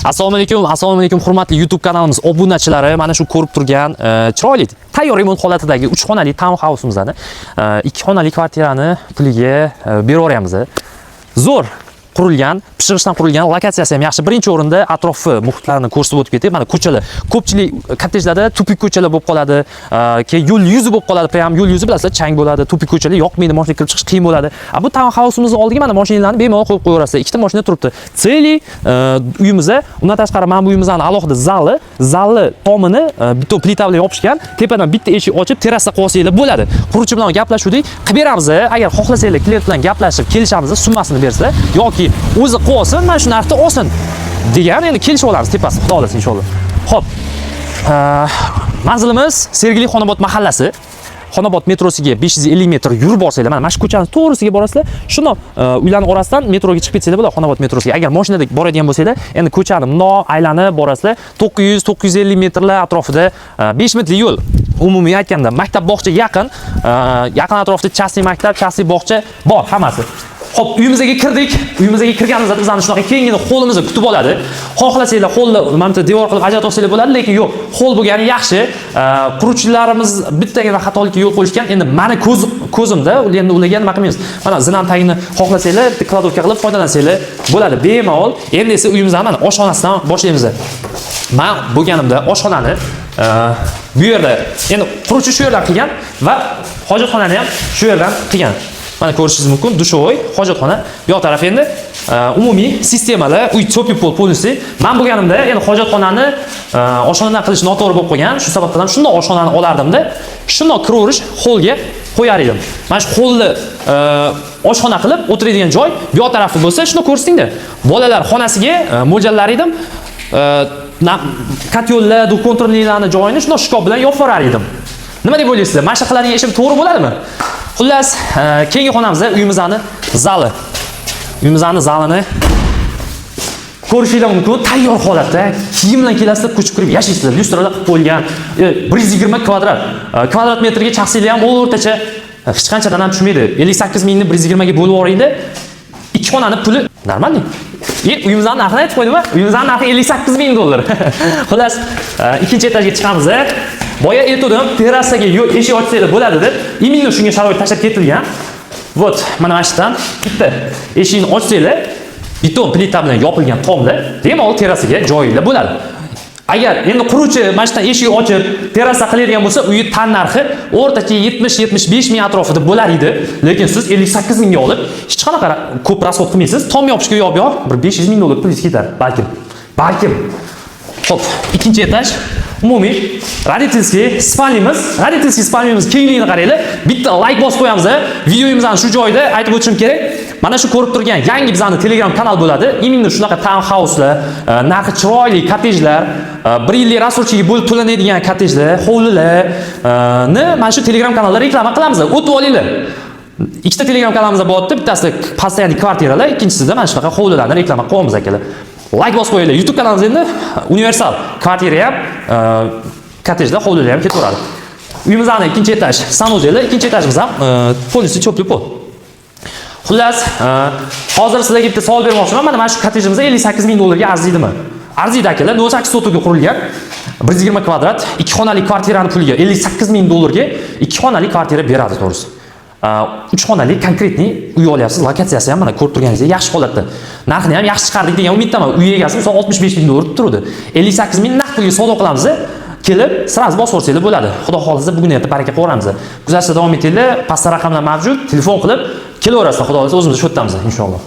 Assalomu alaykum, assalomu alaykum, hurmatli YouTube kanalimiz obunachilari. Mana shu ko'rib turgan chiroyli tayyor remont holatidagi 3 xonali town house'imizni 2 xonali kvartirani puliga beraveryapmiz. Zo'r qurilgan, pishig'ishdan qurilgan, lokatsiyasi ham yaxshi. Birinchi o'rinda atrofi muhitlarini ko'rsatib o'tib ketay. Mana ko'chalar. Ko'pchilik kottejlarda тупик ko'chalar bo'lib qoladi. Keyin yo'l yuzi bo'lib qoladi. Prям yo'l yuzi, bilasizlar, chang bo'ladi. Тупик ko'chalar yoqmaydi, mashina kirib chiqish qiyin bo'ladi. A bu town house'imizni oldiga mana mashinalarni bemalol qo'yib qo'yaverasizlar. Ikkita mashina turibdi. Целый uyimizda, undan tashqari mana bu uyimizni alohida zali, zalli tomini bitta plita bilan yopishgan. Tepadan bitta eshik ochib terrasa qilib olsanglar bo'ladi. Quruvchi bilan gaplashuvdik, qilib beramiz. Agar xohlasanglar, klient bilan gaplashib kelishamiz, summasini bersa yoki o'zi qilib olsin, mana shu narxda olsin degan, endi kelishib olamiz tepasi, xudo xohlasa, inshaalloh. Xo'p. Manzilimiz Sergeli Xonobod mahallasi. Xonobod metrosiga 550 metr yurib borsanglar, mana shu ko'chaning to'g'risiga borasizlar. Shuni uylarning orasidan metroga chiqib ketsanglar bo'ladi, Xonobod metrosiga. Agar mashinada boradigan bo'lsanglar, endi ko'chani mundoq aylanib borasizlar, 900-950 metrlar atrofida, 5 minutlik yo'l. Umumiy aytganda, maktab, bog'cha yaqin, yaqin atrofda частный maktab, частный bog'cha bor hammasi. Xo'p, uyimizga kirdik. Uyimizga kirganimizda bizani shunaqa kengina holimizni kutib oladi. Xohlasanglar, holni mana bu devor qilib ajratib olsanglar bo'ladi, lekin yo'q, hol bo'lgani yaxshi. Quruvchilarimiz bittagina xatolikka yo'l qo'yishgan. Endi mani ko'zimda, endi ularga nima qilmaymiz. Mana zinani tagini xohlasanglar, bitta кладовка qilib foydalansanglar bo'ladi bemalol. Endi esa uyimizni mana oshxonasidan boshlaymiz. Men bo'lganimda oshxonani bu yerda, endi quruvchi shu yerdan qilgan va hojatxonani ham shu yerdan qilgan. Mana ko'rishingiz mumkin, душевой, hojatxona. Bu yoq tarafi endi umumiy sistemalar, uy тёплый пол полностью. Men bo'lganimda endi hojatxonani oshxonadan qilish noto'g'ri bo'lib qolgan. Shu sababdan ham shundoq oshxonani olardimda, shundoq kiraverish holga qo'yar edim. Mana shu holni oshxona qilib o'tiradigan joy, bu yoq tarafi bo'lsa, shuni ko'rsatingda. Bolalar xonasiga mo'ljallar edim. Котёл lar, двухконтурный larni joyini shundoq shkaf bilan yopib yuborar edim. Nima deb o'ylaysizlar? Mana shu qiladigan ishim to'g'ri bo'ladimi? Xullas, keyingi xonamizda uyimizni zali. Uyimizni zalini ko'rishinglar mumkin, tayyor holatda. Kiyim bilan kelasizlar, ko'chib kirib yashaysizlar. Lyustralar qilib qo'yilgan. 120 kvadrat. Kvadrat metrga chaqsanglar ham o'rtacha hech qanchadan ham tushmaydi. 58 mingni 120 ga bo'lib yuboringda, ikki xonani puli нормальный. E, uyimizni narxini aytib qo'ydimmi? Uyimizni narxi 58 ming dollar. Xullas, ikkinchi etajga chiqamiz. Boya aytgandim, terrasaga yo'l eshik ochsanglar bo'ladi deb. Именно shunga sharoit tashlab ketilgan. Вот, mana shu yerdan bitta eshikni ochsanglar, beton plita bilan yopilgan tomda bemalol terrasaga joyinglar bo'ladi. Agar endi quruvchi mana shu yerdan eshik ochib terrasa qiladigan bo'lsa, uyi tan narxi o'rtacha 70-75 ming atrofida bo'lar edi. Lekin siz 58 mingga olib, hech qanaqa ko'p расход qilmaysiz. Tom yopishga yo'q yo'q, bir 500 ming dollar pulingiz ketar, balkim. Balkim. Xo'p, ikkinchi etaj umumiy родительский спальня miz, родительский спальня miz kengligini qaranglar. Bitta like bosib qo'yamiz. Videomizni shu joyda aytib o'tishim kerak. Mana shu ko'rib turgan yangi bizani Telegram kanal bo'ladi. Именно shunaqa town house'lar, narxi chiroyli kottejlar, bir yillik рассрочка ga bo'lib to'lanadigan kottejlar, hovlilarni mana shu Telegram kanalda reklama qilamiz. O'tib olinglar. Ikkita Telegram kanalimiz bo'lyapti. Bittasi постоянный kvartiralar, ikkinchisida mana shunaqa hovlilarni reklama qilyapmiz, akalar. Like bosib qo'yinglar. YouTube kanalimiz endi universal. Kvartira ham, kottejlar, hovlilar ham ketaveradi. Uyimizni ikkinchi etaj санузел i, ikkinchi etajimiz ham полностью тёплый пол. Xullas, hozir sizlarga bitta savol bermoqchiman. Mana shu kottejimiz 58 ming dollarga arziydimi? Arziydi, akalar. 08 sotixga qurilgan. 120 kvadrat, ikki xonali kvartirani puliga 58 ming dollarga ikki xonali kvartira beradi, to'g'risi. Uch xonali конкретный uy olyapsiz, lokatsiyasi ham mana ko'rib turganingizdek yaxshi holatda. Narxini ham yaxshi chiqardik degan umiddaman. Uy egasi misol 65 ming dollar turdi. 58 ming naqd pulga savdo qilamiz. Kelib, сразу bosib yuborsanglar bo'ladi. Xudo xohlasa, bugun erta baraka qilaveramiz. Kuzatishda davom etinglar. Pastda raqamlar mavjud. Telefon qilib kelaverasizlar. Xudo xohlasa, o'zimiz shu yerdamiz inshaalloh.